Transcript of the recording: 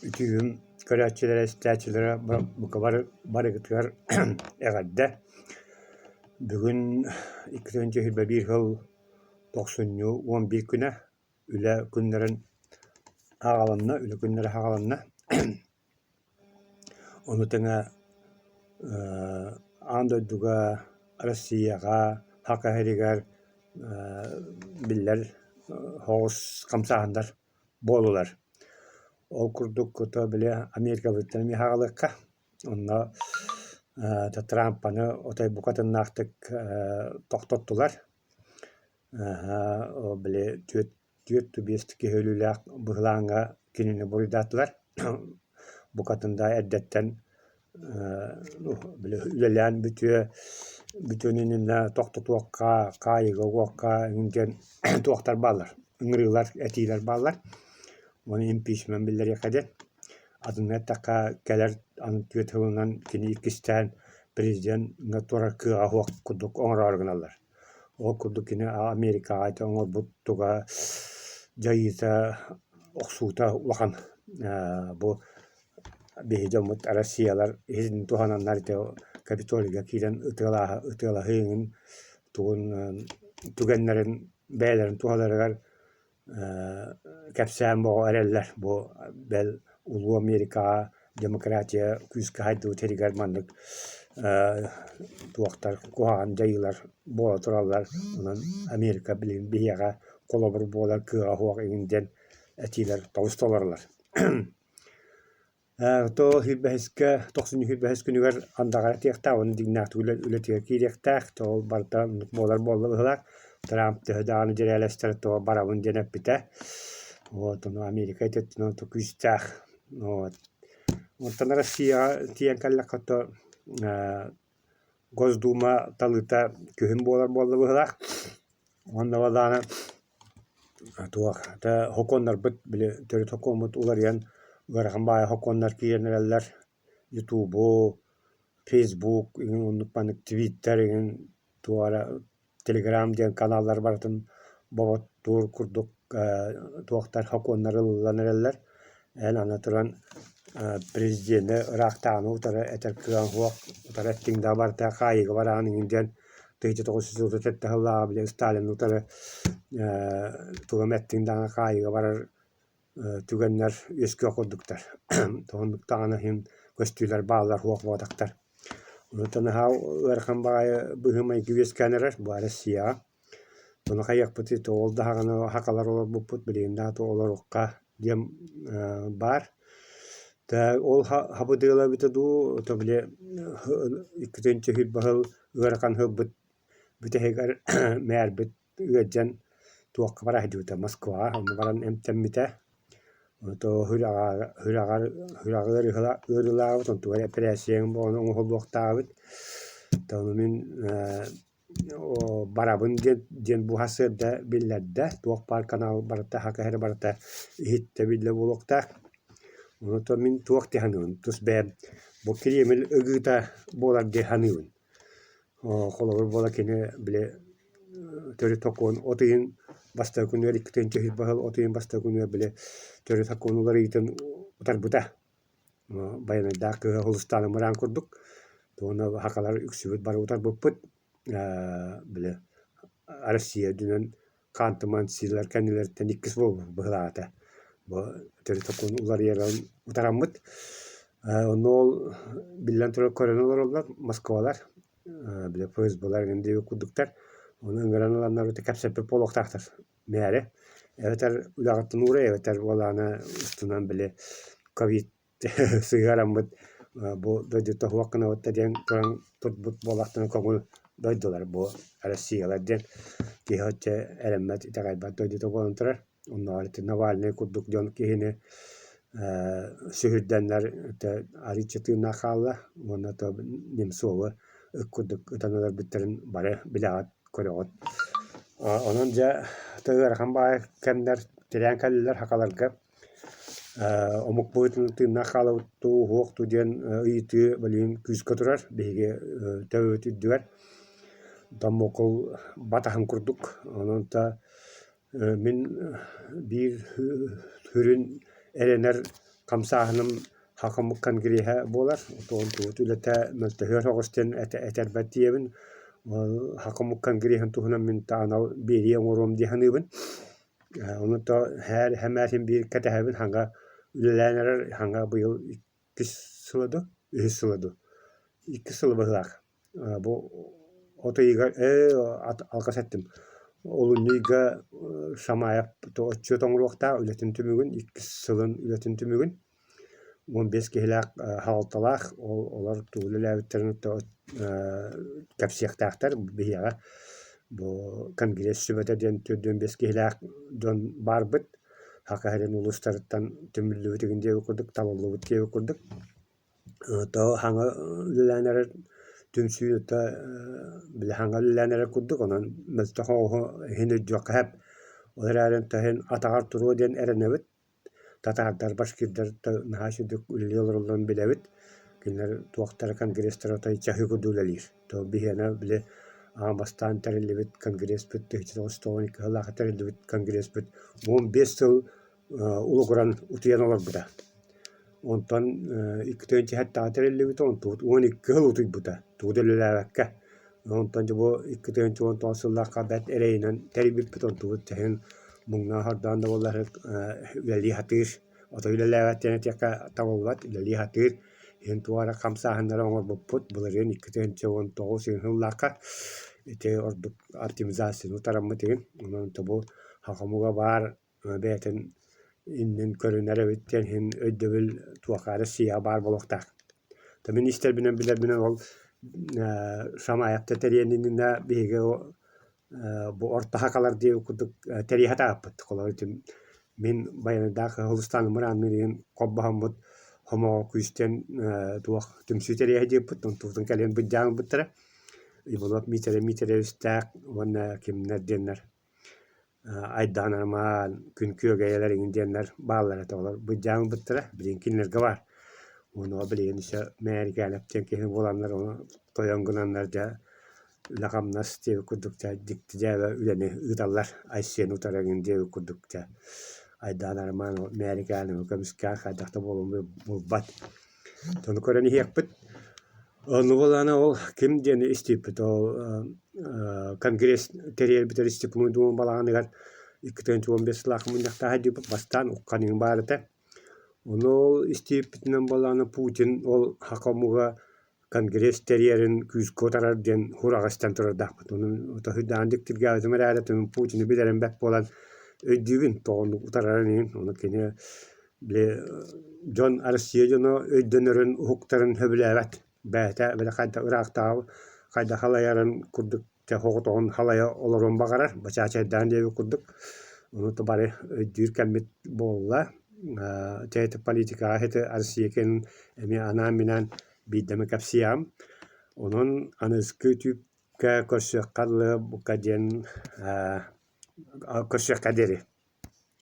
Үтүгүм көрөөччүлэрэ, истээччилэрэ бука бары барыгытыгар эҕэрдэ! Бүгүн 2021 сыл тохсунньу 11 күнэ үлэ күннэрин аҕаланна, үлэ күннэрэ аҕаланна. Ону тэҥэ аан дойдуга, Россияҕа, Саха сиригэр биллэр соҕус хамсааһыннар буоллулар. Ол курдук то били Америкабыттан эмиэ аҕалыахха. Онно Трампаны отой букатыннаахтык тохтоттулар. Били 4-5 киһи өлүүлээх быһылааҥҥа кинини буруйдаатылар. Букатын да эрдэттэн били үлэлээн бүтүө бүтүөн иннинэ тохтотуохха, хаайыыга угуохха эҥин диэн туохтар бааллар, ыҥырыылар, этиилэр бааллар. Ону импичмент биллэриэххэ диэн. Атынна эттэххэ, кэлэр аны түөрт сылынан кини иккистээн президеҥҥэ турар кыаҕа суох курдук оҥороору гыналлар. Ол курдук кини Америкаҕа ити оҥорбут туга дьайыыта, охсуута улахан. Бу биһи дьоммут Россиялар иһин туһананнар ити Капитолийга киирэн ытыалаһыы иҥин тугун түгэннэрин бэйэлэрин туһаларыгар кэпсээн бөҕө эрэллэр. Бу бэл Улуу Америкаҕа демократия күүскэ сайдыбыт сиригэр маннык туохтар куһаҕан дьайыылар буола тураллар. Онон Америка билигин биһиэхэ холобур буолар кыаҕа суох игин диэн этиилэр тобус толороллор. То сүүрбэһискэ, тохсунньу сүүрбэһис күнүгэр андаҕар этиэхтээх уонна дьиҥнээхтик үлэтигэр киириэхтээх. То ол барыта оннук буолар буолла быһыылаах. Трамп төһө даҕаны дьирээлэстэр то барабын диэн эппитэ. Вот ону Америка ититтэн онто күүстээх. Вот. Оттон Россияҕа тиийэн кэллэххэ то Госдума талыыта күһүн буолар буолла быһыылаах. Уонна балаҕана туох этэ сокуоннарбыт били төрүт сокуоммут уларыйан ыарахан баайы сокуоннар киирэн эрэллэр. Ютубу, Фейсбук игин оннук маннык Твиттер игин туох эрэ Телеграм диэн каналлар барытын боботтуур курдук туохтар сокуоннар ылыллан эрэллэр. Эн аны туран президени ыраахтааҕыны утары этэр кыаҕыҥ суох, утары эттиҥ да барыта хаайыыга бараҕын иҥин диэн 1937 сыллааҕы били Сталины утары тугу эмэ эттиҥ даҕаны хаайыыга барар түгэннэр үөскүөх курдуктар. Оннук даҕаны иһин көстүүлэр бааллар суох буолбатахтар. Онтон наһаа ыарахан баҕайы быһыы-майгы үөскээн эрэр бу Россияҕа. Ону хайыахпытый ол даҕаны сахалар олорбуппут билигин да олоруохха диэн баар. Ол хабыдыала эбитэ дуу, то били 2 сыл ыарахан сылбыт бүтэһигэр мээрбит ыалдьан туохха бара сылдьыбыта Москваҕа онно баран эмтэммитэ. Сүрэҕэр ыарыылаабыт, онтугар эпэрээссийэҥ буолан оҥоһуллуохтаабыт. Ону мин барабын диэн диэн бу сарсыарда биллэрдэ, туох баар канал барыта саха эрэ барыта иһиттэ биллэ буолуохтаах. Онтон мин туох дии саныыбын, тус бэйэм бу Кремль ыгыыта буолар дии саныыбын. Холобур буола кини били төрүт сокуон от ыйын бастакы күнүгэр 2 сыл от ыйын бастакы күнүгэр били төрүт сокуон уларыйыытын утарбыта. Байанайдаах кыыһа Хулустаана мыраан курдук. Уонна сахалар үксүбүт бары утарбыппыт. Били Россия үрдүнэн Ханты-Мансилар кэннилэриттэн иккис буолбут быһыылаах этэ. Бу төрүт сокуон уларыйарын утараммыт. Онно ол биллэн турар көрөн олороллор Москвалар, били ФСБ-лар эҥин диэбит курдуктар. Ону ыҥыран ыланнар кэпсэппит буолуохтаахтар мээрэ. Эбэтэр үлэҕиттэн уурай, эбэтэр уолааны устунан били ковид сыһыараммыт бу дойдута суох гынабыт да диэн туран турбут буоллахтарына көҥүл дойдулар бу Россиялар диэн киһи оччо эрэммэт итэҕэйбэт дойдута буолан турар. Оннооҕор ити Навальнай курдук дьон киһини сүһүрдэннэр арыычча тыыннаах хаалла уонна то Немцовы ыт курдук ытан өлөрбүттэрин бары билэҕит, көрөҕүт. Онон дьэ ыарахан баҕайы кэмнэр тирээн кэллилэр сахаларга. Омук быһыытынан тыыннаах хаалабыт дуу, уһуох дуу диэн ыйытыы билигин күүскэ турар биһиги төбөбүт үрдүгэр. Томмокол батаһын курдук. Онон да мин биир сүрүн эрэнэр хамсааһыным Хахаммыт конгреһа буолар. Отон туут үлэтэ мөлтөһүөр соҕус диэн этэрбэт тиийэбин. Ол Хахаммыт конгреһын туһунан мин анал биэрии оҥоруом дии саныыбын. Ону то һэмээр биир кэтэһэбин хаҥа үлэлээн эрэр хаҥа быйыл иккис сыла дуу, үһүс сыла дуу. Иккис сыла быһыылаах. Бу от ыйыгар ээ алҕас эттим. Олунньу ыйга Шамаев отчуот оҥоруохтаах үлэтин түмүгүн, иккис сылын үлэтин түмүгүн. 15 киһилээх хаалталаах, ол олор тугу үлэлээбиттэрин кэпсиэхтээхтэр биһиэхэ. Бу Конгресс сүбэтэ диэн 45 киһилээх дьон баарбыт. Саха сирин улуустарыттан түмүллүбүт игин диэбит курдук, талыллыбыт диэбит курдук. То хаҥа үлэлээн эрэр түмсүү то били хаҥа үлэлээн эрэр курдук, онон мөлтөх оҕуһу иһин өйдүөххэ сөп. Ол эрээри иһин атаҕар туруо диэн эрэнэбит. Татаардар, башкирдар наһаа үчүгдүк үлэлии олороллорун билэбит. Кинилэр туохтара конгресстара отой чаһыы курдук үлэлиир. То биһиэнэ били аан бастаан тэриллибит конгресспыт 1992 сыллаахха тэриллибит конгресспыт 15 сыл улугуран утуйан олорбута. Онтон 2007 тэриллибитэ, онтубут 12 сыл утуйбута, тугу да үлэлээбэккэ. Онтон дьэ бу 2019 сыллаахха бэрт эрэйинэн тэрийбиппит, онтубут тэһин муҥнаан-хордоон да буоллар үлэлии сатыыр. Отой үлэлээбэт диэн этиэххэ табыллыбат, үлэлии сатыыр. Иһин туох эрэ хамсааһыннары оҥорбуппут былырыын 2019 сыллаахха ити ордук оптимизацияны утараммыт игин. Онон бу Хахамуга баар бэйэтин иннин көрүнэр эбит диэн иһин өйдөбүл туохха Россияҕа баар буолуохтаах. То мин истэрбинэн билэрбинэн ол Шамаевта тэрийэн иннинэ биһиги бу орто хакалар диэбит курдук тэрийэ сатаабыппыт. Холобур ити мин Байаныйдаах Хулустаан Мыраанныыр иһин холбоһоммут хомоҕо күүстэн туох түмсүү тэрийэ диэбиппит, онтубутун кэлин быдьаан ылбыттара. Иванов Миитэрэ Миитэрэбистээх уонна кимнэр диэннэр Айдаан Арамаан, Күн Күөгэйэлэр эҥин диэннэр бааллар этэ, олор быдьаан ылбыттара, билигин кинилэргэ баар. Уонна билигин еще Мээрикээлэп диэн киһи буоланнар ону тойон гынаннар дьэ үлэ-хамнас диэбит курдук дьэ дьикти дьээбэ үлэни ыыталлар Айсен утары эҥин диэбит курдук дьэ Айдаан Арамаан Мээрикээни көмүскээн хайдах да буолуон булбат. Ону көрөн иһиэхпит. Ону буоллаҕына ол ким диэни истибиппит ол конгресс тэрийэрбит Степной Дума балаҕаныгар 2015 сыллаах мунньахтааһы диэбит бастаан ухханыым баар этэ. Ону ол истибиппитинэн буоллаҕына Путин ол саха омуга конгресс тэрийэрин күүскэ утарар диэн сураҕы истэн турардаахпыт. Ону тоһуйдаан дьиктиргээбитим эрээри Путины билэрим бэрт буолан өйдүүбүн тоҕо оннук утарарын иһин. Ону кини Били дьон Россия дьоно өйдөнөрүн, уһуктарын сөбүлээбэт. Бэйэтэ били хайдах ыраахтааҕы хайдах халайарын курдук дьэ соҕотоҕун халайа олоруон баҕарар, бачаачайдаан диэбит курдук. Ону то бары өйдүүр кэммит буолла. Дьэ ити политикаҕа ити Россия кэлин эмиэ анаан-минээн биирдэ эмэ кэпсиэҕим. Онон аныгыскы түүпкэ көрсүөххэ дылы бука диэн көрсүөххэ диэри.